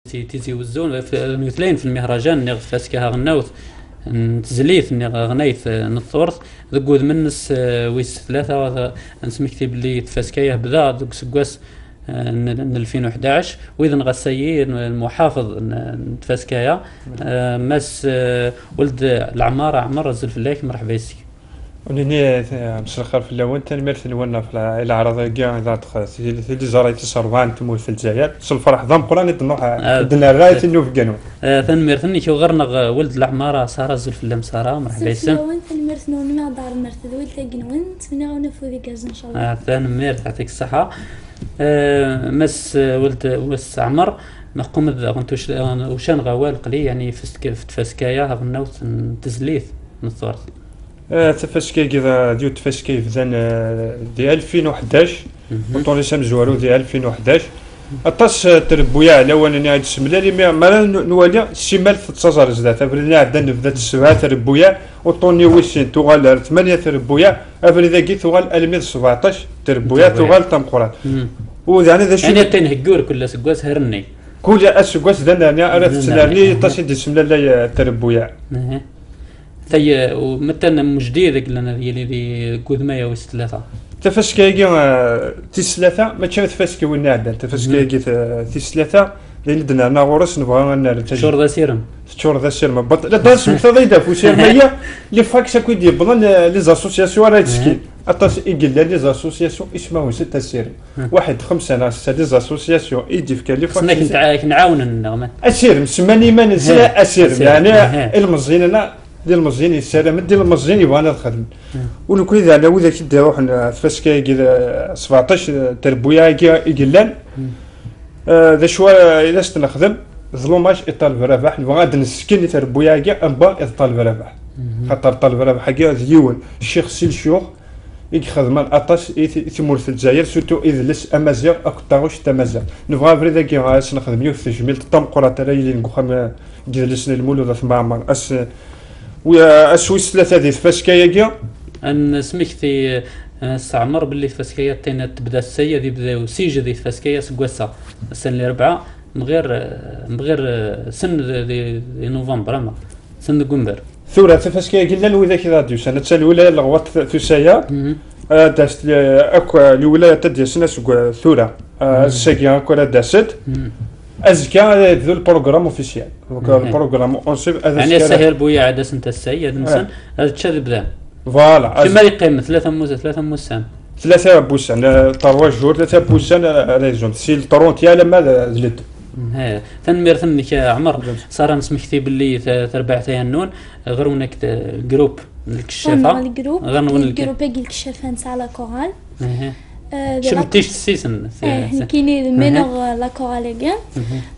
تيزي وزون في في المهرجان نيغ فاسكا غناوث تزليث نيغ غنايث نثورث ذكوذ منس ويس ثلاثة نسمكتي بلي تفاسكايه بدا دوك سكواس ن 2011 وإذا غسيي المحافظ تفاسكايا ماس ولد العمارة عمر الزلفلاك. مرحبا يسك. ونيني مساء الخير في الاول تنميرت نولنا في العرض كاع اذا اللي زرايت سربان تمول في الجزائر الفرح ضم قران نروح دنا الرايت انه في قانون تنميرت كي غرنا ولد العمارة ساره الزلفلام. ساره مرحبا يسم. تنميرت نونا دار مرت ولد قنون نتمنى ونفوذ كاز ان شاء الله. تنميرت يعطيك الصحة. مس ولد وس عمر نقوم غنتوش وشان غوال قلي يعني في تفاسكايا غناوت تزليث نثورت. تفاسكاي كذا ديو تفاسكاي فزان دي 2011 وطوني سام زوارو دي 2011 اطاس تربويا على وانا عاد سملالي ما نوالي السيمال تتصازر زدات افريني عندنا نبدا السبعة تربويا وطوني ويسين توغال 8 تربويا افري ذاكي توغال الميد 17 تربويا توغال تمقرات ويعني ذا يعني تنهجور كل سكواس هرني كل اسكواس دنا انا تسناني طاس دي سملالي تربويا. تي ومثلا مجديد قلنا ديالي دي كوذمايا ويس ثلاثة تفاسكايكي تيس ثلاثة ماشي تفاسكي وين عندنا تفاسكايكي تيس ثلاثة اللي درنا انا غورس نبغى ن تشور ذا سيرم تشور ذا سيرم لا داس مثلا فوسير ميا لي فاكس كي ديبلان لي زاسوسياسيون راه تسكي اطاس ايكلا لي زاسوسياسيون اسمه ستة سيرم واحد خمسة ناس ستة لي زاسوسياسيون ايدي في لي فاكس كنعاون اسيرم سماني ما نزل اسيرم يعني المزيان انا ديال المزيان يسالم ديال المزيان يبغى انا نخدم ولو اذا على وذا كي يروح فاسكا 17 تربويا كي ذا شوا الا نخدم ظلوماش يطالب ربح نبغى غاد نسكن تربويا كي امبا يطالب ربح خاطر طالب ربح كي ديون الشيخ سي الشيوخ يخدم اطاس ثمور في الجزائر سورتو اذلس امازيغ اكو طاغوش تمازيغ نبغى فري ذاك غاس نخدم يوث تجميل طمقرا ترى اللي نكوخم كيدلسنا المولود معمر اس واسويس ثلاثة ديال فاسكايا كي ان سمكتي استعمر باللي فاسكايا تينا تبدا السيد يبداو سيج دي فاسكايا سكواسا السنة اللي ربعه مغير سن دي نوفمبر اما سن قنبر ثورة فاسكايا كي لا وذا كي غادي سنة تا الولاية الغوات ثوسايا داست اكو الولاية تدي سنة سكوا ثورة الساكي اكو داست ازكى ذو البروغرام اوفيسيال دونك البروغرام اونسيب يعني السهل بويا عاد سنت السيد نسن هذا تشاد بدا فوالا كما يقيم ثلاثة موسان ثلاثة بوسان تروا جور ثلاثة بوسان ريزون سي الطرونتيا لما زلت. تنمير ثنك عمر صار نسمكتي باللي تربع تينون غير ونك جروب الكشافة غير ون الجروب الكشافة نتاع لا كورال. شمتيش السيسن كاينين مينور لا كورال كاع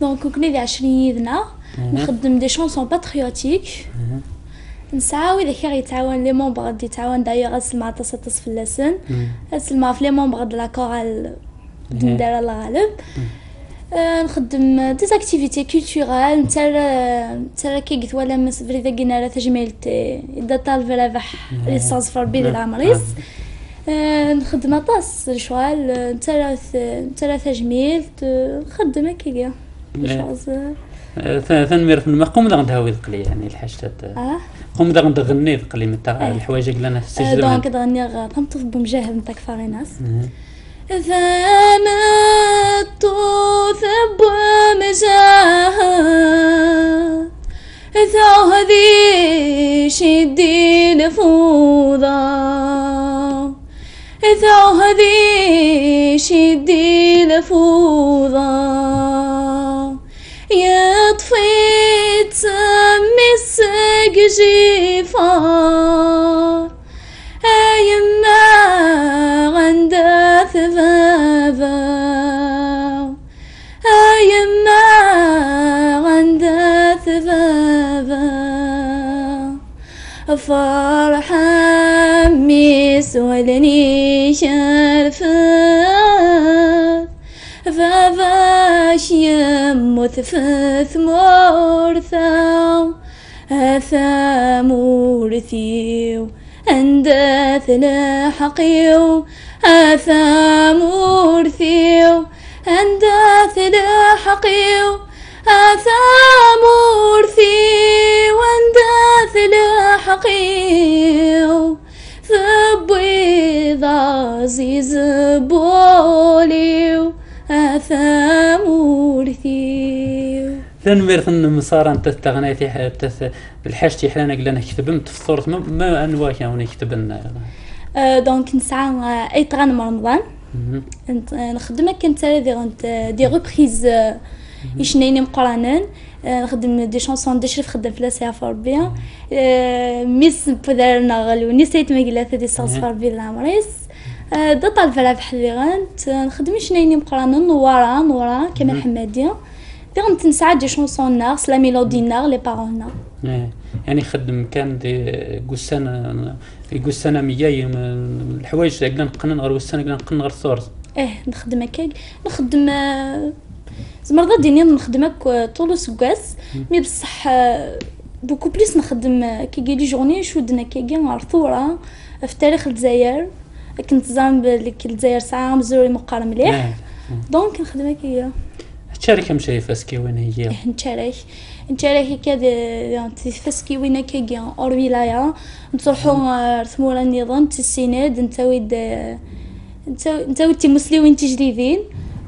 دونك كنا دي 20 يدنا نخدم دي شونسون باتريوتيك نسعاو اذا كي غيتعاون لي مومبر غادي يتعاون دايوغ اسمع تص في اللسن اسمع في لي مومبر د لا كورال ندير الغالب نخدم دي زاكتيفيتي كولتورال نتا كي قلت ولا مس فري ذاك راه تجميلت دا طالب رابح لي صفر بي العمريس نخدم طاس شغال نتا تجميل نخدم هكاكا ثنمير ما قوم دا غندهاوي ثقلي يعني الحاجات قوم دا غندغني ثقلي متا الحوايج اللي انا سجلتهم دونك غني تنطف بمجاهد نتاع فاريناس ثمت ثب مجاهد ثو شدي نفوذا ثو هذي شدي نفوذا يطفي تمسك جفار أيما غندا ثبابا أيما غندا ثبابا فرحة ميس ولني شرفت فافاش يموت فث مورثا أثا مورثيو أندث لحقيو أثا مورثيو أندث لحقيو الفراقيو ثبويض عزيز بوليو أثامورثيو. ثنميرث مسارا تغنيتي الحاجتي حلانا قلنا كتبن تفطرت ما انواع كان يكتبن. donc نسعى اي تغنم رمضان نخدم كنت des reprises يشنيني مقرانن نخدم des chansons دي شريف خدم في لا ربي ميس بودرنا غلوني سيت مقلا دي صاص ربي العمريس دا طالب رابح غانت نخدم شنيني مقرانن نوارا نورا كمال حمادي ديغ نسعى des chansons ناغ la mélodie ناغ les paroles ناغ. يعني خدم كان دي قسانة قسانة مياي الحوايج قلنا نقنن غير وسانة قلنا نقنن غير الثورت. ايه نخدم هكاك نخدم زعما رضا ديني نخدم طول سكاس mais بصح beaucoup plus نخدم كي les journées شودنا كي غير ثورة في تاريخ الجزائر كنت زعما بلي الجزائر ساعة مزوري مقار مليح donc نخدم هكايا. تشارك مشي فاسكي وين هي؟ نشارك نشارك هكا فاسكي وين كي اور ولاية نروحو ثمورة النظام تسيناد نتاويد نتاويد تيمسلي تجديدين.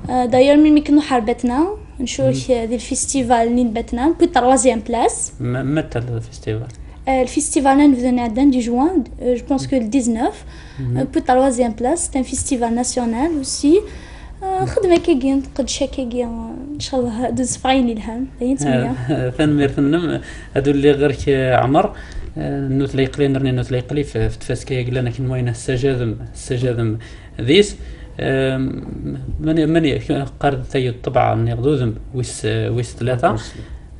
داير ملي كنو حربتنا نشوف دي ال festival نين باتنا puis troisième place. متى ال festival؟ ال festival نبدو عندنا dix juin je pense que 19 puis troisième place c'est un festival national aussi. خدمة كي نقد كي ان شاء الله دوز فعيني الهام ثنمير ثنم هادو اللي غير عمر نوت ليقلي نرني نوت ليقلي في تفاسكي قلنا كن وين السجاذم السجاذم ذيس ماني قارد تاي الطبعة نغدوذم ويس ويس ثلاثة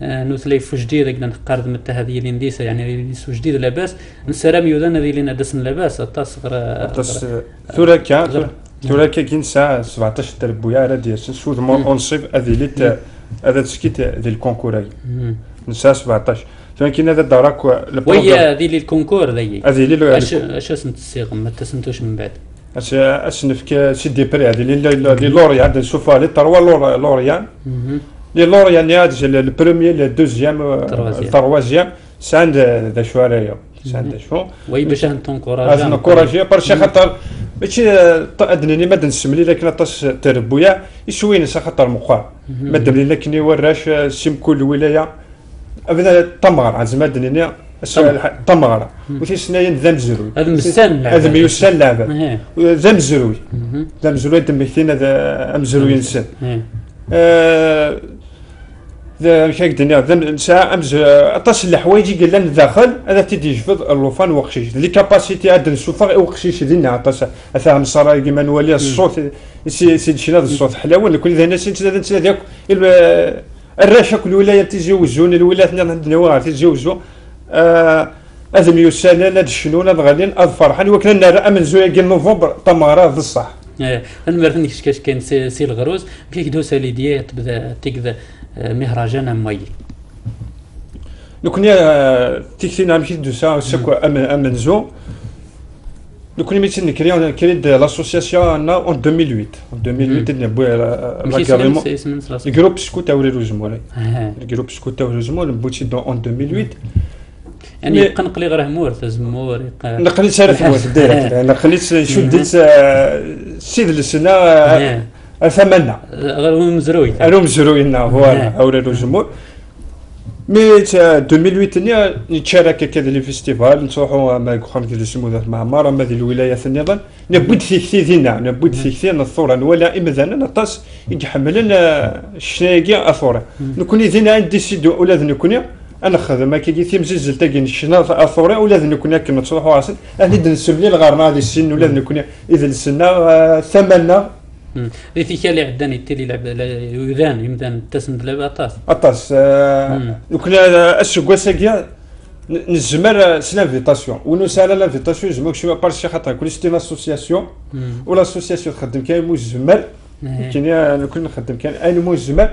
نوت لي فوجديد قلنا نقارد متى هذه اللي نديسة يعني جديد لاباس نسرام يودان هذه اللي ندسن لاباس الطاس غير الطاس ثوركا ثوركا كي نساع 17 تربويا على ديال سود اونصيف هذه اللي هذا تسكيت ديال ال concours نساع 17 كاين هذا دراك oui هذه اللي ال concours ذي هذه اللي اش اسم الصيغ ما تسمتوش من بعد اش نفك c'est des prix هذه les lauréats نشوفها les trois lauréats les lauréats le premier le deuxième ال troisième ساند ذا شو رايو ساند شو oui باش نتونكوراجي نكوراجي برشا خاطر ماشي ادني ما نسملي لكن طاس تربويا يسوين خاطر مقار مادام لكن وراش سيم كل ولاية ابدا تمغر زعما دنيا تمغرة وتيسناين ذا مزروي هذا مسان هذا ميوسان لعبة ذا مزروي ذا مزروي دمكتين هذا مزروي نسان ذا مش هيك دنيا ذا نساء أمز أطاس الحوايج قلنا داخل هذا تيدي يجفض اللوفان وقشيش les capacités عاد نسوفا وقشيش دينا عطاس أثا مصارا كيما نولي الصوت سي سي الصوت حلاوة كل ذا ناس نسا ذاك الراشا كل ولاية تيزوزون الولايات عندنا تيزوزو هذا ميوسانا هذا الشنون هذا غالين هذا فرحان وكنا نرى امن زويا كي نوفمبر تمارا ذا الصح. نمرثني كاش كاين سي الغروز كي كدوسا لي ديال تبدا تكذا مهرجان موي. لو تيكتينا مشي دوسا سكو امن زو لو كنا ميتين نكري كريد l'association en 2008 en 2008 نبوي l'agrément ال groupe scout اوري روزمول ال groupe scout اوري روزمول بوتي en 2008 يعني يبقى نقلي غير همور تزمور نقلي سارة همور direct نقلي شديت سيد السنة ثمنا غير مزروي غير مزروي voilà اوري روزمول mais 2008 نتشارك كذا les festivals نروحو ما كخام كذا سمو ذات معمر ما ذي الولايات النظام نبود في ذينا نبود في الثورة ولا إما نطاس يحملن الشنايقي الثورة نكون ذينا نديسيدو ولا نكون انا خدمة كي كي مزلزل تاكي الشنا الثورة ولا نكون كنا تروحو عسل اهلي نسملي الغرنا هذه السن ولا نكون اذا السنة ثمنا ذي في كالي عداني تيلي لعب يذان يمدان تسند لعب اطاس اطاس نكون السكواساكيا نزمر c'est l'invitation ونسال l'invitation زعما كشي parce que خاطر كل c'est une association و l'association تخدم كاين مزمر كاين نكون نخدم كاين ان مزمر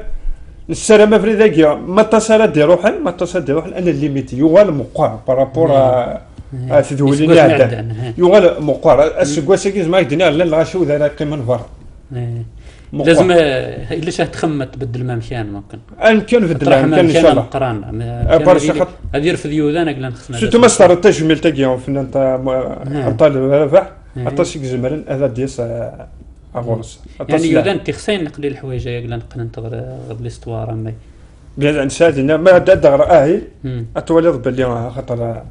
السلامة في ذاك ما تصل دي روحا ما تصل دي روحا انا limité يغال مقار par rapport تدولي اللي عندنا يغال مقار السكواساكي زعما دينا لا الغاشي وذا قيمة برا. لازم الا شاه تخمم تبدل ما مكان ممكن ممكن نبدل مكان ان شاء الله قران هذه يرفض يوذان قلنا خصنا surtout ما صار التجميل تاعي فينا انت رابح عطاش زمرن هذا ديس اغورس يعني يوذان تخسين نقلي الحوايج قلنا نقل نتغ l'histoire mais bien نساعدنا ما دغرا اهي اتولي باللي خاطر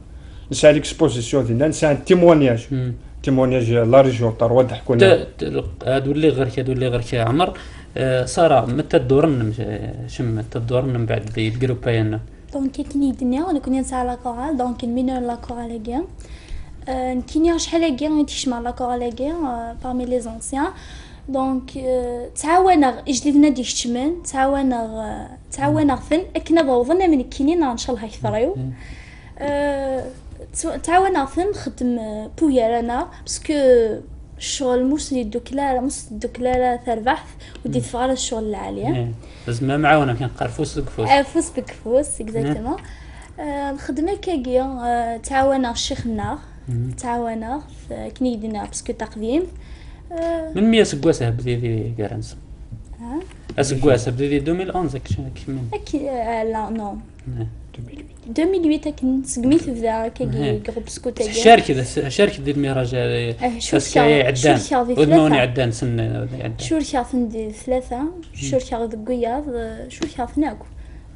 نساعد l'exposition ديالنا نساعد témoignage témoignage la région تاع تحكوا هادو اللي غير هادو اللي غير عمر ساره متى تدورن شم تدورن من بعد ال groupe يانا donc كني الدنيا وانا كنت نسعى la chorale donc mineur la chorale كاع كينيا شحال كاع تيشمع la chorale كاع parmi les anciens donc تعاونا جديدنا ديك الشمن تعاونا فن اكنا ضوضنا من كينين ان شاء الله يثريو تعاونا فن خدم بويا انا parce que الشغل موس دوكلا موس دوكلا تربح ودي تفعل الشغل العالية لازم معاونة كان قرفوس بكفوس فوس بكفوس exactement الخدمة كاكيا تعاونا الشيخ النار تعاونا كني دينا parce que تقديم من 100 سكواسه بدي دي كارنس اسكواسه بدي دي 2011 كمين لا non 2008 كنت سقميت بدا كي groupe scout شارك شارك دي المهرجان شارك عدان ودموني عدان سن عدان شوركا ثندي ثلاثة شوركا ذقياض شوركا ثناكو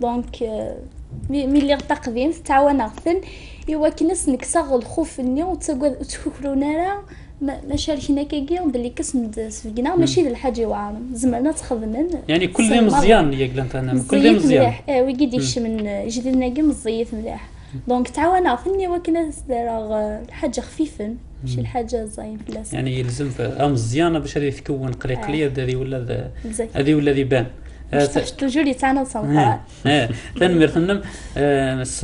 donc ملي تقديم تعاون ثن إوا كنس نكسغ الخوف ني وتكوكلونا راه ما شاركنا كاكي بلي كاس سفقنا ماشي الحاجة واعرة زمرنا تخدمن يعني كل مزيان يا قلت انا كل مزيان وي قد من جديدنا كي مزيت مليح donc تعاونا فني وكنا دايرة الحاجة خفيفة ماشي الحاجة زين في يعني يلزم مزيانه باش هذه تكون قليقليه هذه ولا هذه ولا يبان toujours يتعاون صنفرات تنمر تنم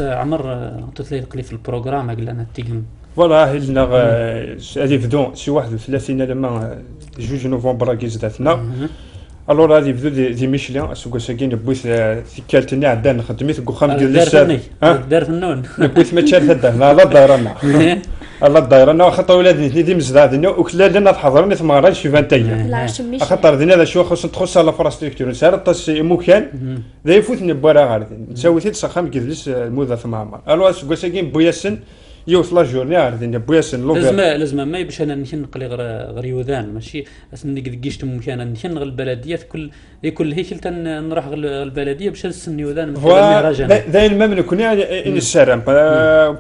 عمر تتلاقي قلي في ال programme قلنا تيجم voilà هلنا هذه بدو شي 31 لما 2 نوفمبر كي زداتنا alors هذه بدو دي ميشلان اسكو نبويت ثكالتني عندنا نخدميت كوخام ديال لسان دار النون نبويت ما تشارت لا لا دايرنا الله دايرنا خاطر ولادني دي مزدادني وكلا لنا تحضرني ثمغران شي فانتايا خاطر دينا هذا شو خص تخص على l'infrastructure نسار طاس مكان ذا يفوتني بوارا غاردي نساوي تيت سخام كيدلس الموذا ثمامر alors اسكو ساكين بوياسن يوث la journée عرض بوياسن لازم لازم ما باش انا نقلي غير يوذان ماشي اسني قد مكان نكن غير البلديات كل هيكل نروح غير البلدية باش نسن يوذان من المهرجان دايما ما من كوني ان السلام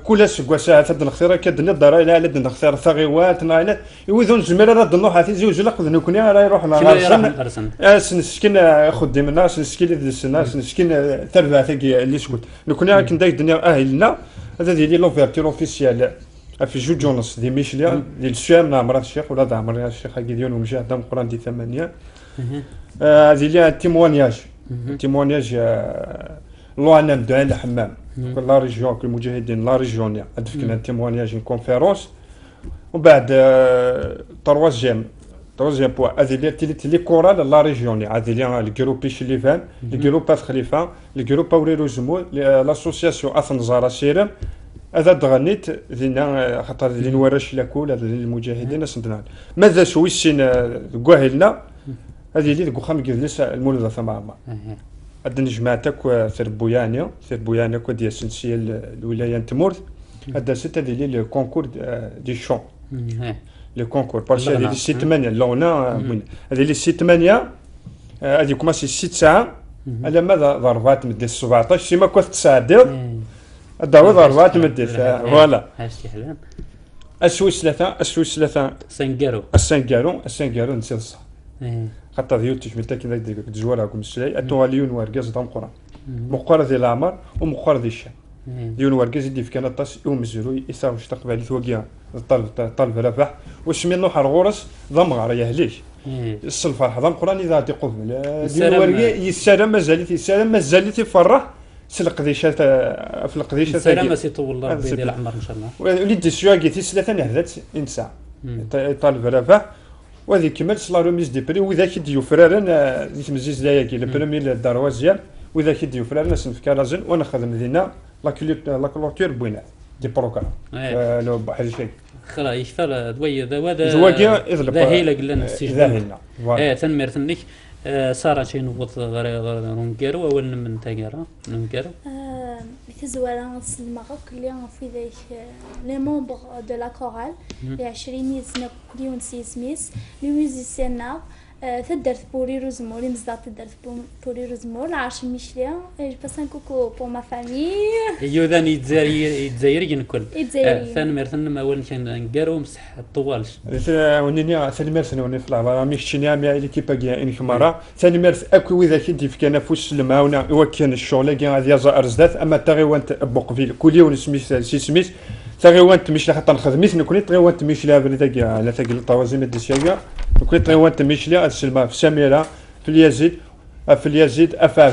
كل سكوا ساعة تد نختار كد الدار الى لد نختار ثغيوات ناينات يوذون زمير راه نروح هاتي زوج لقد نكوني راه يروح غرسن سنسكن خدم الناس نسكن الناس نسكن تربع ثقي اللي سكوت نكوني كن داك الدنيا اهلنا هذا ديال l'ouverture officielle في 2:30 دي ميشليا ديال السوام نعمر الشيخ ولا عمر الشيخ ديال ومجاهد دام قران دي 8 هذه اللي témoignage témoignage لو انا مدعي الحمام كل la région كل المجاهدين la région هاد témoignage conférence ومن بعد troisième point هذه اللي تيلي chorales la région هذه اللي ال groupe شليفان ال groupe خليفة ال groupe اوريرو زمول l'association اثنزارا سيرم هذا دغنيت دينا خاطر دين ورش لاكول هذا المجاهدين سندنا ماذا سويسين كواهلنا هذه اللي كوخام كيدلس المولود ثما عندنا جماعتك ثربويانيا ثربويانيا كو ديال سنسيه الولاية نتمورث هذا ستة ديال le concours de chant le concours parce que هذه سي 8 لونا هذه لي سي 8 هذه commence 6 ساعة على ماذا ضربات مدي 17 سي ما كنت 9 ديال الدعوة ضربات مدي voilà اسوي ثلاثة سانكارو السانكارو نسيت الصح خاطر ديال تجمل تا كي ديك تجوارها مسلاي اتو ليون واركاز دام قران مقر ديال العمر ومقر ديال الشام ديون واركاز يدي في كان طاس ومزروي يساوي تقبل ثوكيا الطالب ربح وسمي نوح الغورس ضمغر يهليك الفرح ضم قران اذا تيقبل ديون واركاز يسالم مازال يسالم مازال تيفرح سي القديشات في القديشات السلامة سي طول الله ربي ديال العمر ان شاء الله وليد السواقي تيسلا نهدات انسان طالب ربح وهذه كملت la remise des prix وذاك ديو فرارن ديك مزيز لاياكي le premier الدروازيال وذاك ديو فرارن سنفكا رازن ونخدم دينا la clôture بوينات des programmes لو بحال شيء خلا يشفى دوي ذا ذا هيلا قلنا السجن ذا هيلا تنمير تنك سارة شي نوض غير نكارو اول من تاكارا نكارو. تزوارا سلمغ اللي في ذاك les membres de la chorale 20 سنة كل يوم سيسميس les musiciens تدرت بوري روزمور مزداد تدرت بوري روزمور العرش ميشلي. je passe un coucou pour ma famille. يوذان يتزاير الكل ثاني مرثن اول كان نكارو مسح الطوالش. ونيني ثاني مرثن وني في العبارة ميك شيني مي l'équipe كي انك مرة ثاني مرث اكو وإذا كنت في كان فوس المعاونة وكان الشغل كي غادي يزا ارزدات اما تغيوانت بوقفيل كل يوم سميس سي سميس تغيوانت مش خاطر نخدميس نكوني تغيوانت مش لا بلي تاكي على تاكي الطوازيم ديسياكا نكوني تغيوانت مش لا السلمى في سميرة في اليزيد افا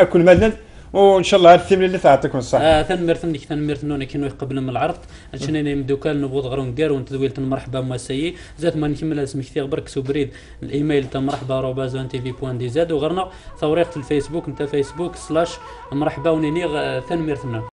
اكل مدن وان شاء الله الثمن اللي تعطيكم الصحة. ثنمرت نك ثنمرت نون كينو يقبل من العرض عشان مدوكال نبوض غرون كار ونتدويلت مرحبا مواسيي زات ما نكمل اسمك كثير برك سوبريد الايميل تاع مرحبا @tv.dz وغرنا ثوريقة الفيسبوك نتا فيسبوك slash مرحبا ونيني ثنمرتنا.